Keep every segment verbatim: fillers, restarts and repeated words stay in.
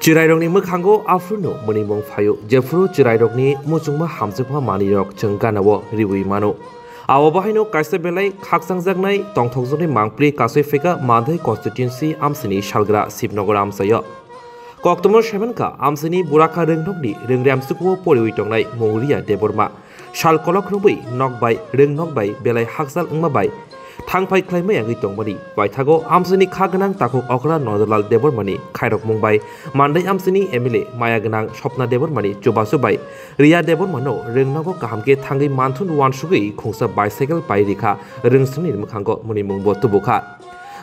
Chwrairokni mwkhango aphuru no mwnwi mung phaio, jephuru chwrairokni muchungma hamjakma manwirok chwng ganao riwi mano. Abo bahaino kaisa belai khakchangjaknai tongthokjaknai mangpli kasui phika Mandai constituency amchaini salgra Shibnagar amchaio. Koktwma saimankha amchaini Burakha Rwngnokni Rwngremsukuo poriwi tongnai Mungriya Debbarma. Sal kolok rwngwi nok bai rwng nok bai belai hakchal wngma bai thangphai khlaimaya wngwi tongmani paithago amchaini kha gwnang takhuk okra Nodolal Debbarmani khairokmung bai Mandai amchaini M L A maya gwnang Swapna Debbarmani chubachu bai Riya Debbarmano rwng nogo kaham khe thangwi manthun uansugwi khungsa bicycle pai rikha rwngsongni mwkhango mwnwimungbo tubukha.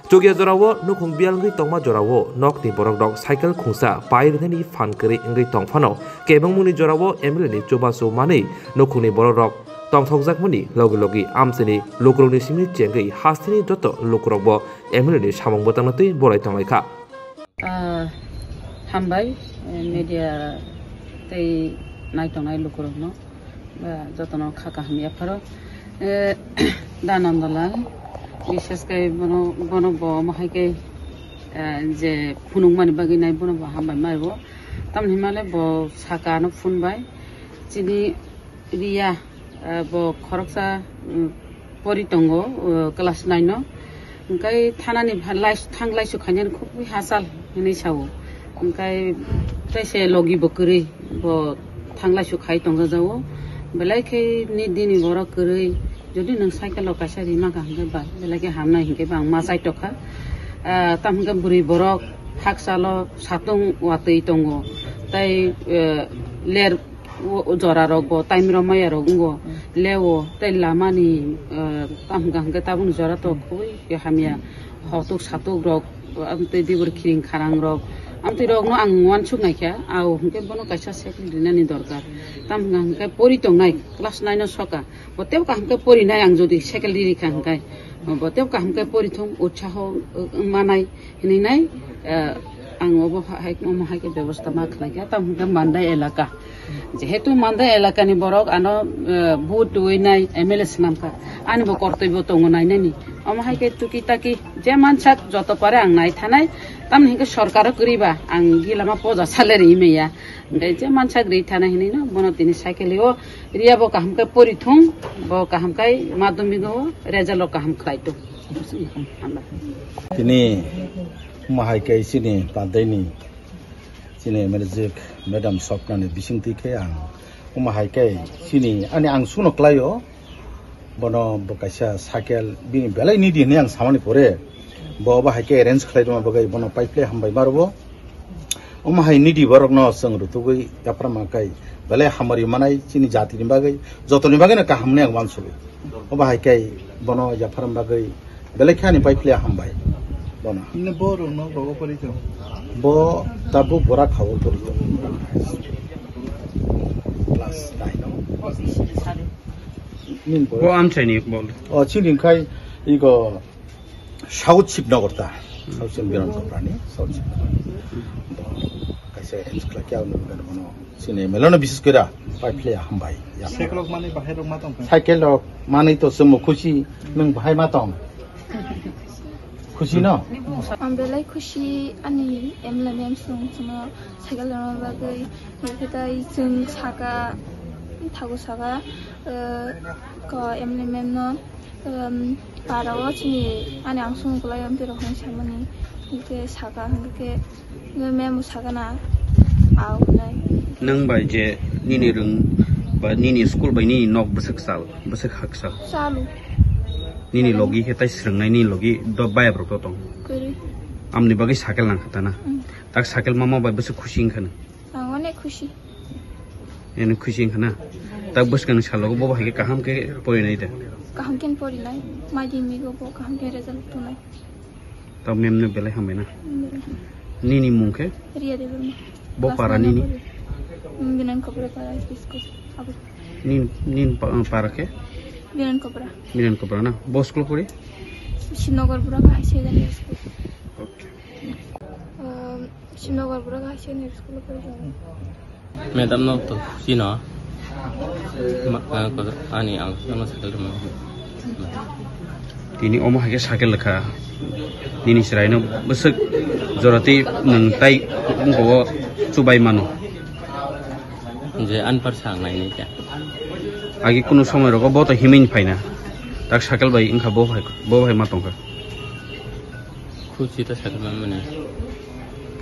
Chukya jorao nukhung biyal wngwi tongma jorao nokni borokrok cycle khungsa pai rinani phan kwrwi wngwi tongphano, kebengmungni jorao M L A ni chubachu manwi nukhungni borokrok tongthokjakmani logi logi amchaini lukurokni simi chengwi hasteni joto lukurokbo M L A ni samung bwtangno twi borai tonglaikha. Ah, hambai, eh, media tei naitongnai lukurokno. Ba jotono kha kaham yapharo. Eh, Da Nandalal, bises khe bono, bono bo omo hai khe, eh, je phunukmani bagwi nai bono bo hambai maibo. Tamni himale bo saka ano phunbai. Chini Riya, eh, bo khoroksa, mm, pori tongo, eh, class nine o. Hwnkhe thanani pha-, lais-, thang laisu khainani khubui hachal hinwi sao. Hwnkhe teise logi bo kwrwi bo thang laisu khai tongjajago. Belai khe ni dini borok kwrwi, jodi nwng cycle o kaisa rimaka hwnkhe ba, belai khe hamnai hinkhe ba ang ma chaitokha. Ah, tamo hwnkhe bwrwi borok hakchalo satung watwi tongo. Tai, eh, ler o, o jora rok bo, time rok maya rok wngo, lewo, tei lama ni, eh, tamo hwnkha hwnkhe tabuk ni jora to khubui khe hamya, hotuk satuk rok, amtwi dibor khiring kharang rok, amtwi rok no ang uansuk nai kha, ao hwnkhe bono kaisa cycle rinani dorkar, tamo hwnkha hwnkhe pori tongnai class nine o soka, bo tebo kaham khe pori nai ang jodi cycle ri rikha hwnkhe, bo tebo kaham khe pori thung utsaho, eh, manai. Hinwi nai, eh, ang obo ha-, hai, omo hai khe bebosta ma khlai kha, tamo hwnkhe Mandai elaka. Jehetu Mandai elakani borok ano, eh, vote twiwi nai M L A swnam kha. Ani bo kortoi bo tongo nainani. Omo hai khe tuki taki je mansak joto pare ang nai thanai. Tamni hwnkhe sorkaro kwrwi ba ang gilama poja salary maya. Hwnkhe je mansak ri thanai hinwi no bono tini cycle o Riya bo kaham khe pori thung, bo kaham khe madhyamik o result o kaham khlai thung. Tini omo hai khe chini Pandaini chini M L A jwk Madam Swapnani bisingtwi khe ang omo hai khe chini ani ang suno khlaio, bono bo kaisa cycle bini belai nidi hinwi ang samani pore bo obo hai khe arrange khlai rwma bagwi bono paiphle hambai ma rwbo. Omo hai nidi borokno chwng rutugwi yapharma khe belai hamari manai chini jatini bagwi, jotoni bagwino kaham hwnwi ang uansukgo. Obo hai khe bono yapharma bagwi belai khe ani paiphle hambai bono. Nini borokno bobo pori tong? Bo tabuk Burakha o pori tong. Class nine o. Nini bo? Bo amchaini bol. O chini khai ego South Shibnagar ta, South Shibnagar Biran Koprani, South Shibnagar. Bo kaisa arrange khlai khe ang nugwi mano. Chini M L A no bises kora paiphle hambai. Cycle rok manwi bahai rok ma tong kha? Cycle rok manwi to chwngbo khusi, nwng bahai ma tong? Khusi no? Ang belai khusi ani M L A ma'am song sono cycle rok bagwi, nokhe tai chwng saka, thago saka, eh, ko M L A ma'am no. Ehm, para o chini ani ang sung kulai am tiro hwn samani. Hingke saka hingke, nge memo saka na, au hwnai. Nwng bai je nini rwng ba nini school bai nini nok bwswk chal, bwswk hakchal. Chalu. Nini logi khe tai swrwngnai nini logi do bayabrok do tong. Kwrwi. Amni bagwi cycle nang kha ta na. Mm. Tak cycle mama bai bwswk khusi wngkha nw. Ang onek khusi. Eno khusi wngkha na? Tak bwskangni salo bo bahai khe kaham khe porinai da? Kaham khe porinai. Mai di migo bo kaham khe result tongnai. Tak mem no belai hambai na? Belai. Nini mung khe? Riya Debbarma. Bo para nini? Class nine o pori. Binan Kopra para H P school. Abo. Nin, nin pa-, para khe? Binan Kopra. Binan Kopra na? Bo school pori? Shinogar Burak High Secondary School. Okay. Um, Shinogar Burak High Secondary School pori. Madam no to sino. Ma, ah, ko, ani ang, ano sakal mo. Tini omo hai khe cycle kha. Nini chwraino bwswk jora tei nwng tai wngkha o chubai mano. Je anpar sang nai nai khe. Agi kunu somoi rogo bo to himwi phaina. Tak cycle bai wngkha bo hai, bo hai ma tongkha. Khuchi ta cycle man mane.